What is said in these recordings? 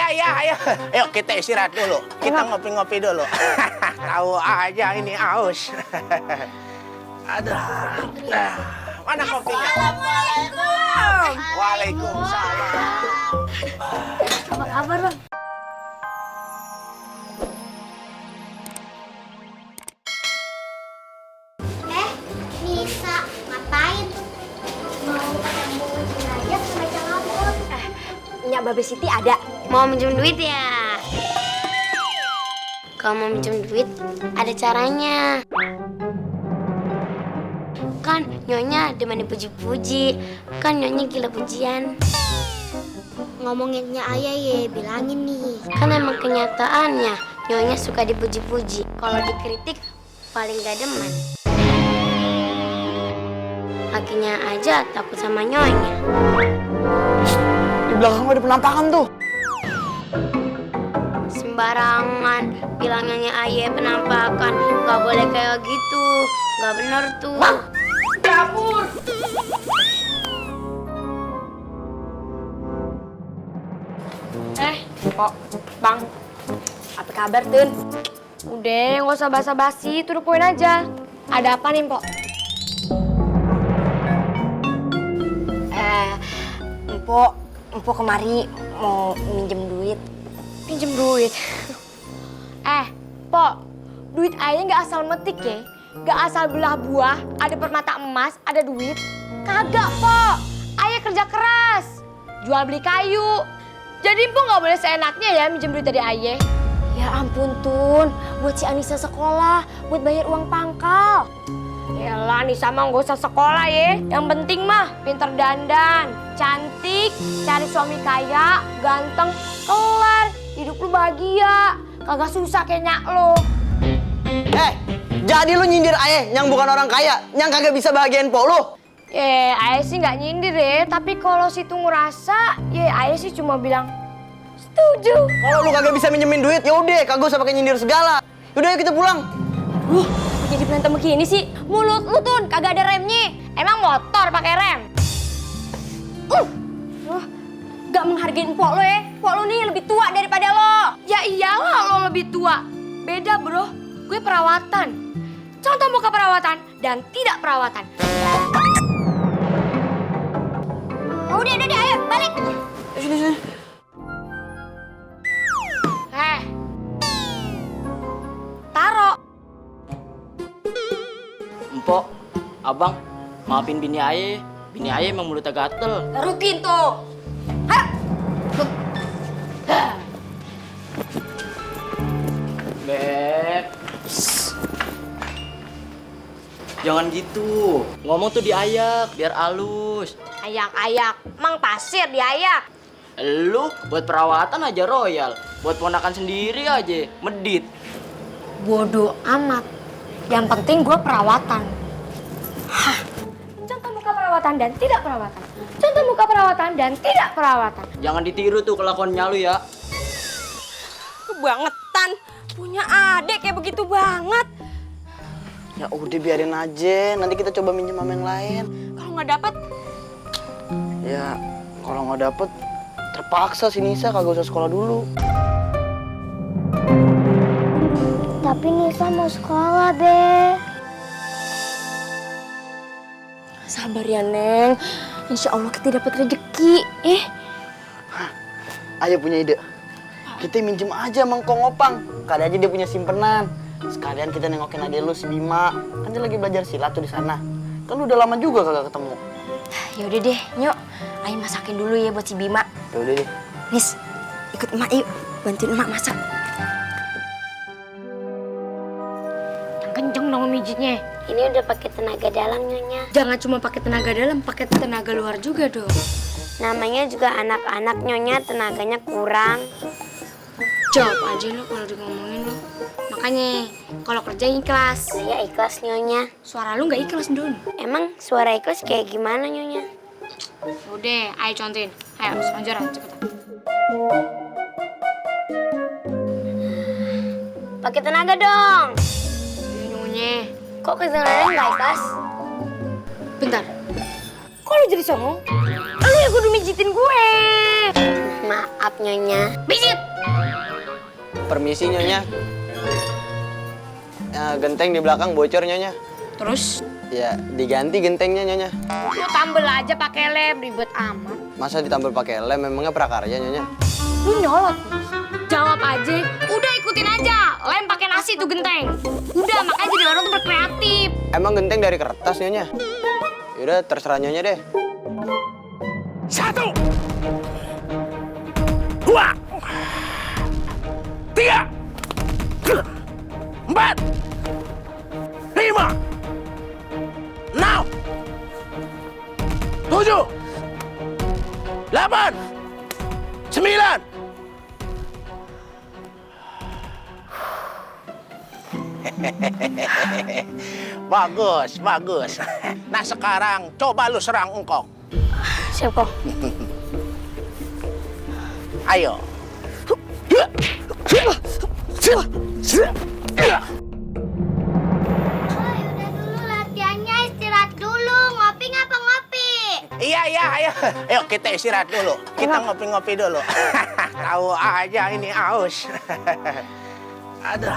Iya, ayo. Ayo kita istirahat dulu. Kita ngopi-ngopi dulu. Tahu aja ini aus. Aduh. Nah, mana kopinya? Assalamualaikum. Waalaikumsalam. Apa kabar, Bang? Nisa, ngapain? Mau ketemu Derajat sama Cang Abut. Nyak Babe Siti ada. Mau minjem duit ya? Kalau mau minjem duit, ada caranya. Kan Nyonya demen dipuji-puji. Kan Nyonya gila pujian. Ngomonginnya ayah ya, bilangin nih. Kan emang kenyataannya, Nyonya suka dipuji-puji. Kalau dikritik, paling gak demen. Lakinya aja takut sama Nyonya. Di belakang ada penampakan tuh. Sembarangan bilang Nyonya Aye penampakan. Gak boleh kayak gitu. Gak bener tuh. Dapur. Kok, Bang. Apa kabar, Tun? Udah, nggak usah basa-basi, to the point aja. Ada apa nih, Mpok? Mpok kemari mau minjem duit. Minjem duit? Pok, duit ayah nggak asal metik ya. Nggak asal belah buah, ada permata emas, ada duit. Kagak, Pok. Ayah kerja keras, jual beli kayu. Jadi Mpok nggak boleh seenaknya ya minjem duit dari ayah. Ya ampun, Tun. Buat si Anissa sekolah, buat bayar uang pangkal. Yalah, Anissa mah nggak usah sekolah ya. Yang penting mah pinter dandan, cantik, cari suami kaya, ganteng, kelar. Hidup lu bahagia, kagak susah kayak nyak lo. Jadi lu nyindir ayah yang bukan orang kaya, yang kagak bisa bahagiain po lu? Ayah sih nggak nyindir ya, tapi kalau situ ngerasa, ayah sih cuma bilang setuju. Kalau lu kagak bisa minjemin duit, ya udah kagak usah pakai nyindir segala. Yaudah, yuk kita pulang. Jadi berantem begini sih, mulut lu Tun kagak ada remnya. Emang motor pakai rem? Gak menghargain Mpok lo ya. Mpok lo nih lebih tua daripada lo. Ya iyalah lo lebih tua. Beda bro, gue perawatan. Contoh muka perawatan dan tidak perawatan. Udah, ayo balik. Sini. Taro. Mpok, abang, maafin bini aye. Bini aye emang mulutnya gatel. Garukin tuh. Beb. Jangan gitu. Ngomong tuh diayak, biar halus. Ayak-ayak, mang pasir diayak. Lu buat perawatan aja royal. Buat ponakan sendiri aja, medit. Bodoh amat. Yang penting gue perawatan. Contoh muka perawatan dan tidak perawatan. Contoh muka perawatan dan tidak perawatan. Jangan ditiru tuh kelakuannya lu ya. Kebangetan. Punya adik kayak begitu banget. Ya udah biarin aja, nanti kita coba minjem sama yang lain. Kalau nggak dapet, Ya, kalau nggak dapet, terpaksa si Nisa kagak usah sekolah dulu. Tapi Nisa mau sekolah, Be. sabar ya Neng. Insya Allah kita dapat rezeki. Ayo punya ide. Kita minjem aja sama Kong Opang. Kali aja dia punya simpenan. Sekalian kita nengokin adik lu si Bima. Kan dia lagi belajar silat tuh di sana. Kan lu udah lama juga kagak ketemu. Ya udah deh, Nyok. Ayo masakin dulu ya buat si Bima. Ya udah deh. Nis, ikut emak yuk. Bantuin emak masak. Yang kenceng dong mijitnya. Ini udah pakai tenaga dalam, Nyonya. Jangan cuma pakai tenaga dalam, pakai tenaga luar juga dong. Namanya juga anak-anak, Nyonya, tenaganya kurang. Jawab aja lo kalau ngomongin lo. Makanya kalau kerja ikhlas. Saya ikhlas, Nyonya. Suara lu nggak ikhlas, Don. Emang suara ikhlas kayak gimana, Nyonya? Udah, ayo contohin. Ayo, ajaran cepetan. Pakai tenaga dong. Iya, Nyonya. Kok kedengarannya nggak ikhlas? Bentar. Kok lu jadi songong? Lu yang kudu mijitin gue. Maaf Nyonya. Bisit! Permisi Nyonya. Genteng di belakang bocor Nyonya. Terus? Ya, diganti gentengnya Nyonya. Lu tambel aja pakai lem, ribet amat. Masa ditambal pakai lem, memangnya prakarya Nyonya? Lu nyolot. Jawab aja. Udah ikutin aja. Lem pakai nasi tuh genteng. Udah, makanya jadi orang tuh berkreatif. Emang genteng dari kertas Nyonya? Yaudah, terserah Nyonya deh. 1, 2, 3, 4, 5, 6, 7, 8, 9. Bagus, bagus. Nah sekarang coba lu serang engkong. Siap Kong. Ayo. Udah dulu latihannya, istirahat dulu. Ngopi ngapa ngopi? Iya, iya, ayo. Ayo kita istirahat dulu. Kita ngopi-ngopi dulu. Tahu aja ini aus. Aduh.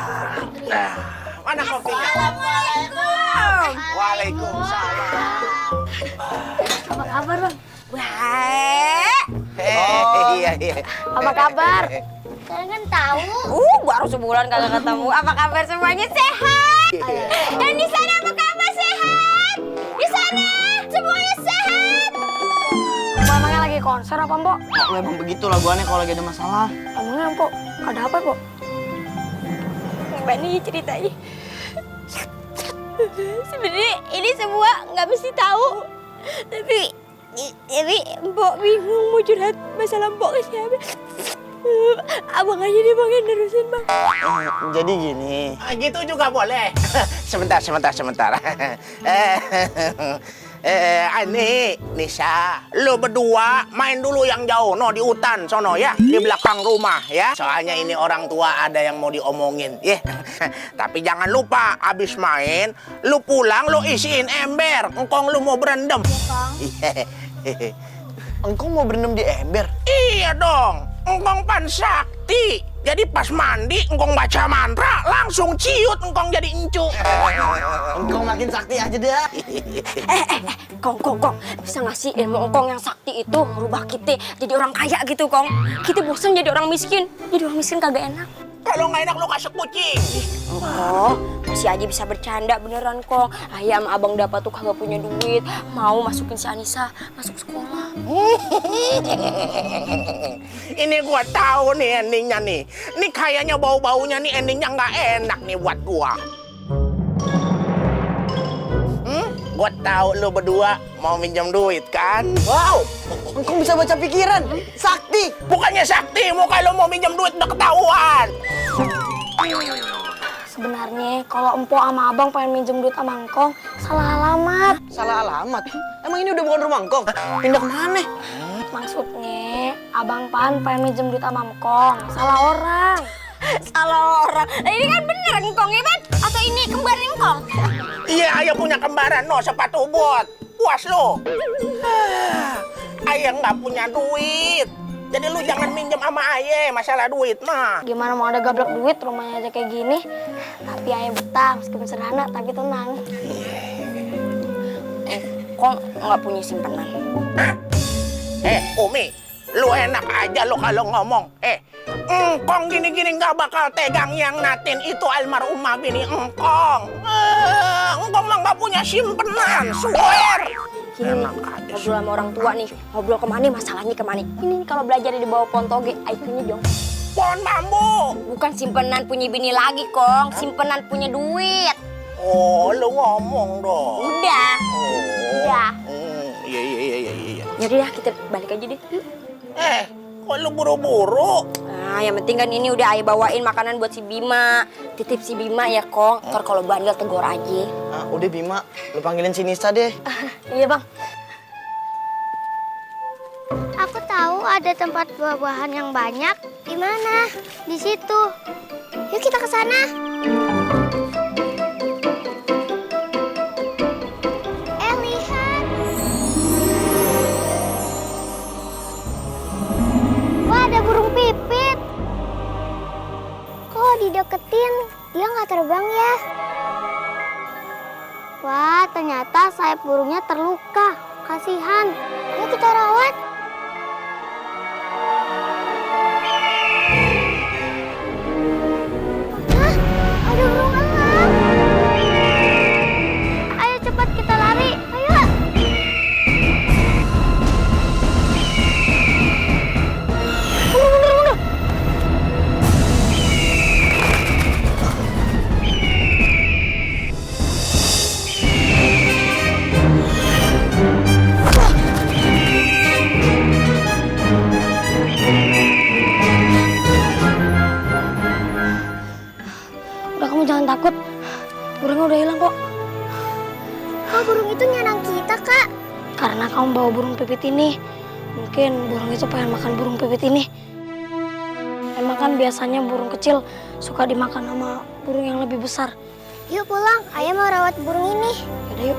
Nah, mana kopinya? Assalamualaikum. Waalaikumsalam. Apa kabar Bang? Wah. Iya, iya. Apa kabar? Kalian kan tahu. Baru sebulan kagak ketemu. Apa kabar semuanya sehat? Dan di sana apa kabar sehat? Di sana semuanya sehat. Emangnya lagi konser apa Mbok? Lo emang begitu laguannya kalau lagi ada masalah. Emangnya Mbok ada apa Mbok? Mbak nih ceritanya. Sebenarnya ini semua nggak mesti tahu. Tapi Mbok bingung mau curhat masalah Mbok ke siapa. Abang aja deh Bang yang nerusin Bang. Jadi gini. Gitu juga boleh. Sebentar. Ani, Nisa, lu berdua main dulu yang jauh, no di hutan sono ya, di belakang rumah ya. Soalnya ini orang tua ada yang mau diomongin, ya. Tapi jangan lupa, abis main, lu pulang, lu isiin ember, engkong lu mau berendam. Iya, Engkong mau berendam di ember? iya dong, engkong pan sakti. Jadi pas mandi, engkong baca mantra, langsung ciut engkong jadi encu. Engkong makin sakti aja dah. Kong, bisa ngasih ilmu engkong yang sakti itu merubah kita jadi orang kaya gitu, Kong. Kita bosan jadi orang miskin. Jadi orang miskin kagak enak. Kalau nggak enak lu kasih kucing. Oh, masih aja bisa bercanda beneran, Kong. Ayah sama abang dapat tuh kagak punya duit. Mau masukin si Anissa masuk sekolah. Ini gua tahu nih endingnya nih. Ini kayaknya bau-baunya nih endingnya nggak enak nih buat gua. Gua tahu lu berdua mau minjem duit kan? Wow, engkong bisa baca pikiran. Sakti. Bukannya sakti, muka lu mau minjem duit udah ketahuan. Sebenarnya kalau Empo sama Abang pengen minjem duit sama Engkong, salah alamat. Salah alamat. Emang ini udah bukan rumah engkong? Pindah kemana? Maksudnya, Abang Pan pengen minjem duit sama Engkong, salah orang. Salah orang. Nah, ini kan bener engkong ya, Pan? Atau ini kembar engkong? Iya, ayah punya kembaran, no, sepatu bot. Puas lo. Ayah nggak punya duit. Jadi lu jangan minjem sama ayah masalah duit mah. Gimana mau ada gablak duit, rumahnya aja kayak gini. Tapi ayah betah, meskipun sederhana, tapi tenang. Kong nggak punya simpanan. Umi, lu enak aja lo kalau ngomong. Engkong gini-gini nggak bakal tegang yang natin itu almarhumah bini engkong. Engkong mah nggak punya simpenan, swear. Gini nih, ngobrol sama orang tua nih. Ngobrol kemana, masalahnya kemana. Ini kalau belajar di bawah pohon toge, IQ-nya jong. Pohon bambu. Bukan simpenan punya bini lagi, Kong. Simpenan punya duit. Oh, lu ngomong dong. Udah. Udah. Iya. Yaudah dah, kita balik aja deh. Kok lu buru-buru? Nah, yang penting kan ini udah ayah bawain makanan buat si Bima. Titip si Bima ya, Kong. Ntar kalau bandel tegur aja. Udah Bima, lu panggilin si Nisa deh. Iya Bang. Aku tahu ada tempat buah-buahan yang banyak. Di mana? Di situ. Yuk kita ke sana. Lihat. Wah, ya. Wah, ternyata sayap burungnya terluka. Kasihan. Yuk kita rawat. Hah? Ada burung elang. Ayo cepat kita lari. Ayo. Mundur. Udah, kamu jangan takut. Burungnya udah hilang kok. Kok burung itu nyerang kita, Kak? Karena kamu bawa burung pipit ini. Mungkin burung itu pengen makan burung pipit ini. Emang kan biasanya burung kecil suka dimakan sama burung yang lebih besar. Yuk pulang, ayah mau rawat burung ini. Yaudah yuk.